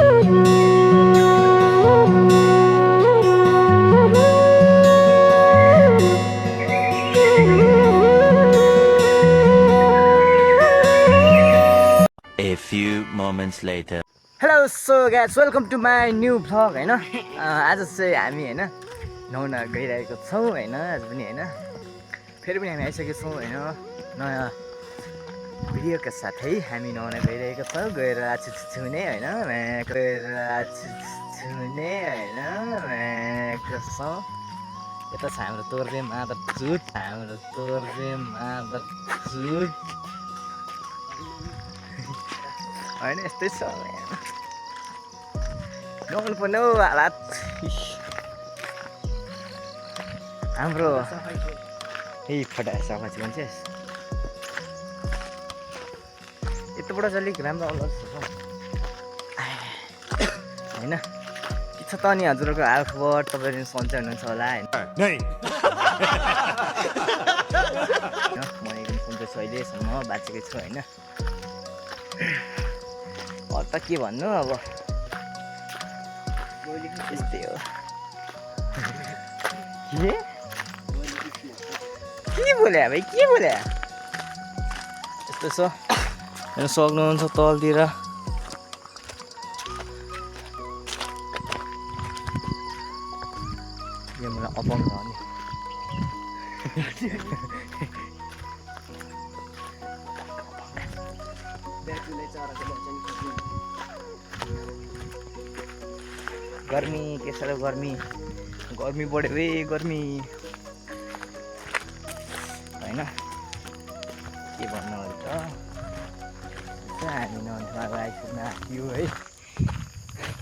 A few moments later. Hello, so guys, welcome to my new vlog हैन आज चाहिँ हामी हैन नुहाउन गइरहेको छौँ हैन आज पनि हैन फेरि पनि हामी आइसकेको छौँ हैन नयाँ भिडियोका साथै हामी नुहाउन गइरहेको छौँ गएर छुने हैन गएर छुने हैन छौँ यता छ हाम्रो तोर्रे मादर जुट हाम्रो तोर्रे मादर जुट हैन यस्तै छ नुहाउनु पर्ने हौ हालत हाम्रो फटा सफा चाहिँ मान्छे यताबाट चाहिँ अलिक राम्रो आउनु होइन के छ त अनि हजुरको हालखबर तपाईँहरू सन्चै हुनुहुन्छ होला होइन म एकदम सन्चै छु अहिलेसम्म बाँचेकै छु होइन अरू त के भन्नु अब त्यस्तै हो के बोले भाइ के बोले यस्तो छ हेर्नु सक्नुहुन्छ तलतिर यो मलाई अपाउनु भयो नि गर्मी के साह्रो गर्मी बढ्यो रे गर्मी होइन के भन्नु त हामी नुहाउनु आइपुग्न आयो है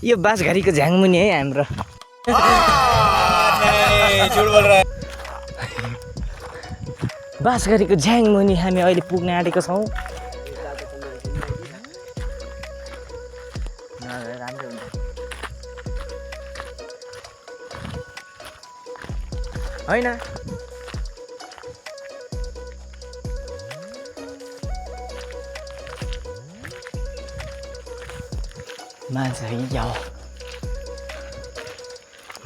यो बाँसघारीको झ्याङमुनि है हाम्रो बाँसघारीको झ्याङमुनि हामी अहिले पुग्न आँटेको छौँ राम्रो हुन्छ होइन मान्छे याओ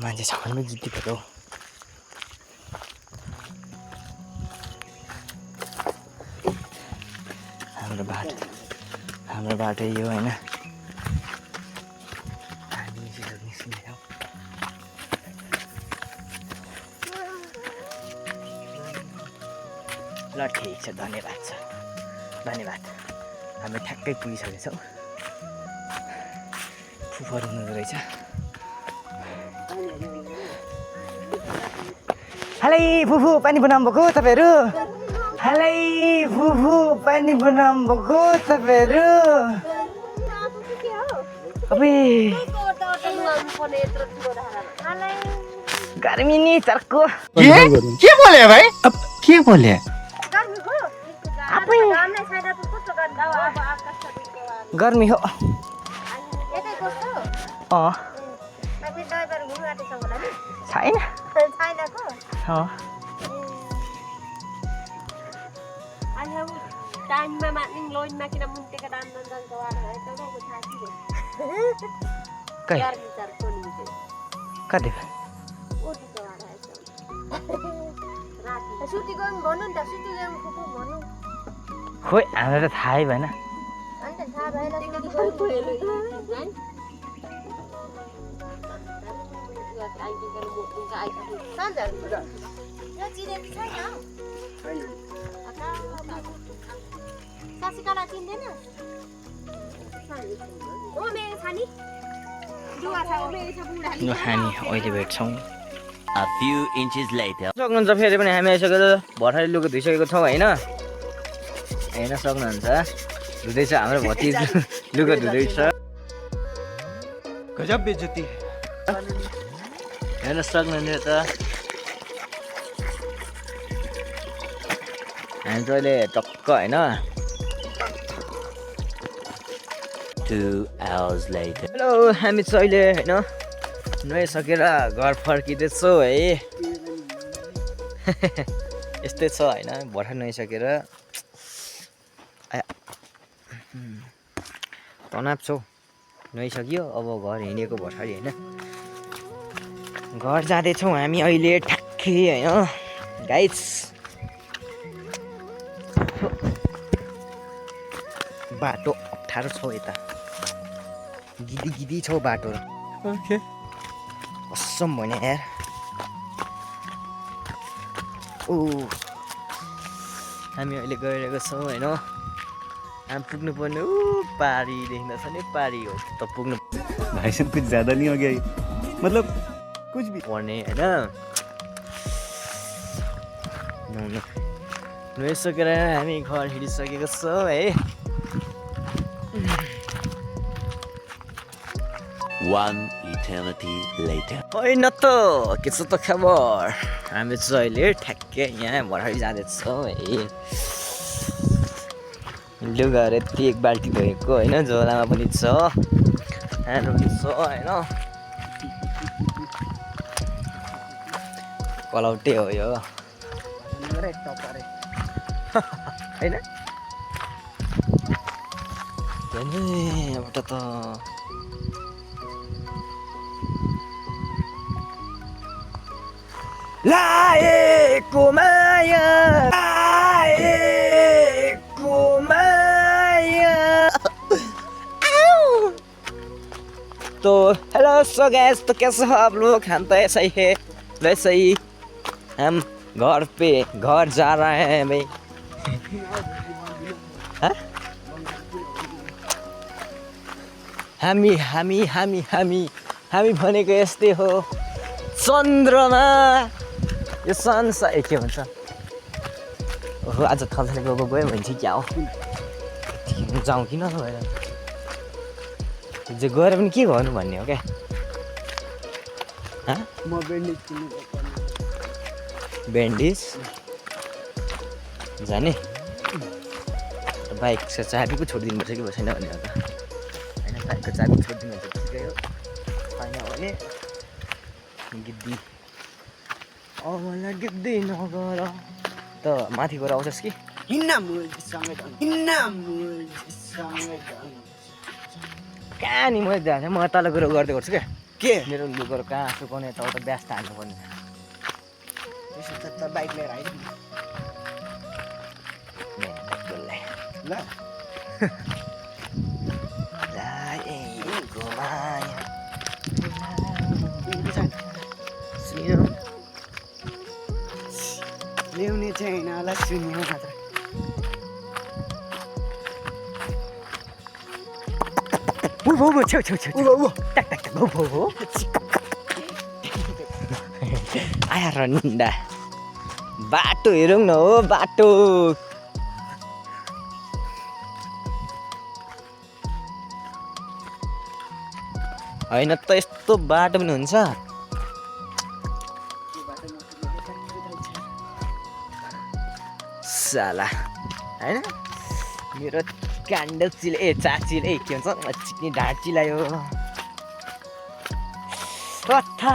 मान्छे छ भने जित्तीको हाम्रो बाटो यो होइन ल ठिक छ धन्यवाद हामी ठ्याक्कै पुगिसकेछौँ फुफाहरू हुनुहुँदो रहेछ हालै फुफू पानी बनाउनु भएको तपाईँहरू हालै फुफू पानी बनाउनु भएको तपाईँहरू गर्मी नि चर्को के बोले भाइ के बोले गर्मी हो छैन कति खोइ हामीलाई त थाहै भएन हामी अहिले भेट्छौँ A few inches later. सक्नुहुन्छ फेरि पनि हामी आइसकेको भर्खरै लुगा धुइसकेको छौँ होइन हेर्न सक्नुहुन्छ धुँदैछ हाम्रो भतिज लुगा धुँदैछ गजब बेइज्जती हेर्न सक्नुहुन्छ त हामी चाहिँ अहिले टक्क होइन 2 hours later. हेलो हामी चाहिँ अहिले होइन नुहाइसकेर घर फर्किँदैछौँ है यस्तै छ होइन भर्खर नुहाइसकेर तनाव छौ नुहाइसक्यो अब घर हिँडेको भर्खरै होइन घर जाँदैछौँ हामी अहिले ठ्याक्कै होइन गाइस बाटो अप्ठ्यारो छ यता गिदी छ बाटो कसम भने यार ओ हामी अहिले गइरहेको छौँ होइन हामी पुग्नुपर्ने ऊ पारी देख्दैछ नि पारी हो त पुग्नु भाई साहब कुछ ज्यादा नहीं हो गया ये? मतलब कुछ भी पर्ने होइन नुहाइसकेर हामी घर हिँडिसकेको छौँ है One eternity later. होइन त के छ त खबर हामी चाहिँ अहिले ठ्याक्कै यहाँ भर्खरै जाँदैछौँ है लुगाहरू यति एक बाल्टी धोएको होइन झोलामा पनि छ खानु पनि छ होइन कलौटे हो यो होइन एउटा त लाएको माया लाएको माया तो हेलो सो गैस तो कैसे हो आप लोग हम तो ऐसा ही है वैसे ही हम घर पे घर जा रहे हैं भाई हाँ? हामी हामी हामी हामी हामी भनेको यस्तै हो चन्द्रमा यो संसार के भन्छ ओहो आज थल्थले गएको गयो भने चाहिँ क्या हो जाउँ किन भएर जे गएर पनि के गर्नु भन्ने हो क्या म बेन्डेज किन्नु ब्यान्डेज जाने बाइक चाबी पो छोडिदिनुपर्छ कि छैन भने त होइन बाइकको चाबी छोडिदिनु हुन्छ ठिकै हो छैन भने गिद्दी मलाई गिद्दी नगर त माथि गएर आउँछस् कि कहाँ नि म जान्छ म तल गएर गर्दै गर्छु क्या के मेरो लुगर कहाँ सुकाउने यताउता व्यस्त हाल्नुपर्ने बाइक लिएर आइज ल ल्याउने चाहिँ होइन होला सुन्ने मात्र छेउ छेउ छेउ ट्याक ट्याक ट्याक भो आएर निन्दा बाटो हेरौँ न हो बाटो होइन त यस्तो बाटो पनि हुन्छ साला होइन मेरो काण्ड चिल ए चाचिल ए के भन्छ चिक्ने ढाड चिलायो कथा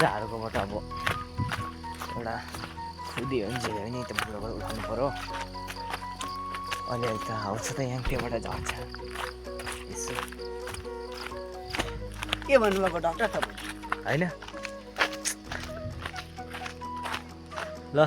झारकोबाट अब एउटा खुदी हुन्छ भने त बुढोबाट उठाउनु पऱ्यो अलिअलि त आउँछ त याङ्टेबाट झर्छ यसो के भन्नुभएको डाक्टर तपाईँ होइन ल